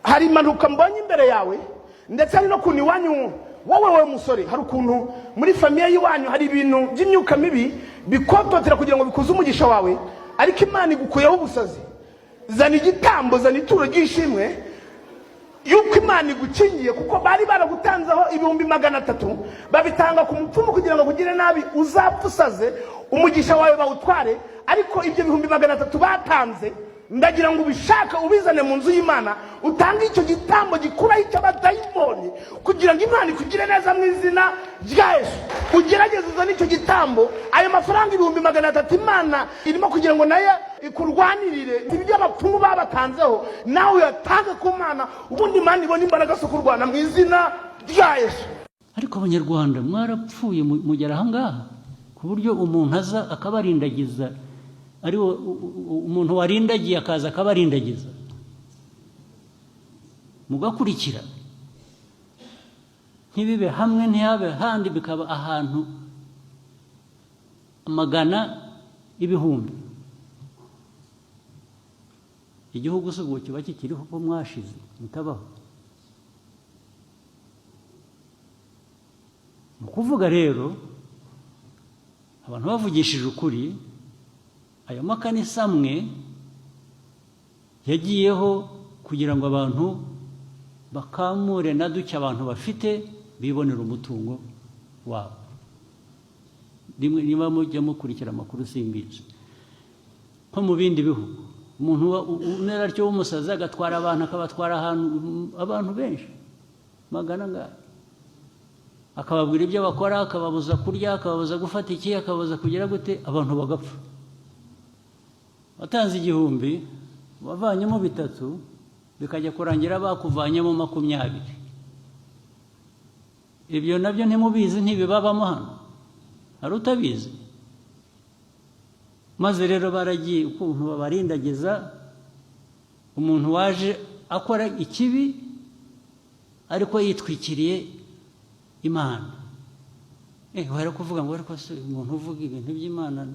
Hari impanuka mbonye imbere yawe, ndetse hari no kuntu iwanyu, wowe musore, hari ukuntu muri famille y'iwanyu hari ibintu by'imyuka mibi bikototera kugira ngo bikuze umugisha wawe, ariko Imana igukuyeho ubusazi. Zana igitambo, zana ituro ry'ishimwe yuko Imana igukingiye, kuko bari baragutanzeho 300,000, babitanga ku mupfumu kugira ngo akugire nabi, uzapfa usaze, umugisha wawe bawutware. Ariko ibyo 300,000 batanze, ndagira ngo ubishake, ubizane mu nzu y'Imana, utange icyo gitambo gikuraho icy'abadayimoni kugira ngo Imana ikugire neza mu izina rya Yesu. Ugerageze uzane icyo gitambo, ayo mafaranga 300,000. Imana irimo kugira ngo nayo ikurwanirire. Ibyo abapfumu babatanzeho, nawe uyatange ku Mana, ubundi Imana ibone imbaraga zo kurwana mu izina rya Yesu. Ariko Abanyarwanda mwarapfuye, mugera ahangaha ku buryo umuntu aza akabarindagiza, ari umuntu warindagiye akaza akabarindagiza, mugakurikira. Ntibibe hamwe, ntihabe handi, bikaba ahantu amagana, ibihumbi. Igihugu se ubwo kiba kikiriho ko mwashize mutabaho? Ni ukuvuga rero, abantu bavugishije ukuri, ayo makanisa amwe yagiyeho kugira ngo abantu bakamure na duke abantu bafite, bibonera umutungo wabo. Rimwe niba mujya mukurikira amakuru, simbizi, nko mu bindi bihugu, umuntu umera atyo w'umusazi agatwara abantu, akabatwara ahantu, abantu benshi magana angahe, akababwira ibyo bakora, akababuza kurya, akababuza gufata iki, akababuza kugira gute, abantu bagapfa. Watanze 1000, wavanyemo bitatu, bikajya kurangira bakuvanyemo 20. Ibyo nabyo ntimubizi? Ntibibabamo hano? Hari utabizi? Maze rero baragiye, ukuntu babarindagiza, umuntu waje akora ikibi ariko yitwikiriye Imana, bari kuvuga ngo: "Ariko se umuntu uvuga ibintu by'Imana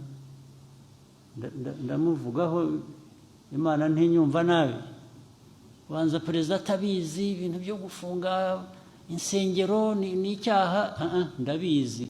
ndamuvugaho, Imana ntinyumva nabi?" Banza perezida atabizi, ibintu byo gufunga insengero ni icyaha. Ah, ah, ndabizi.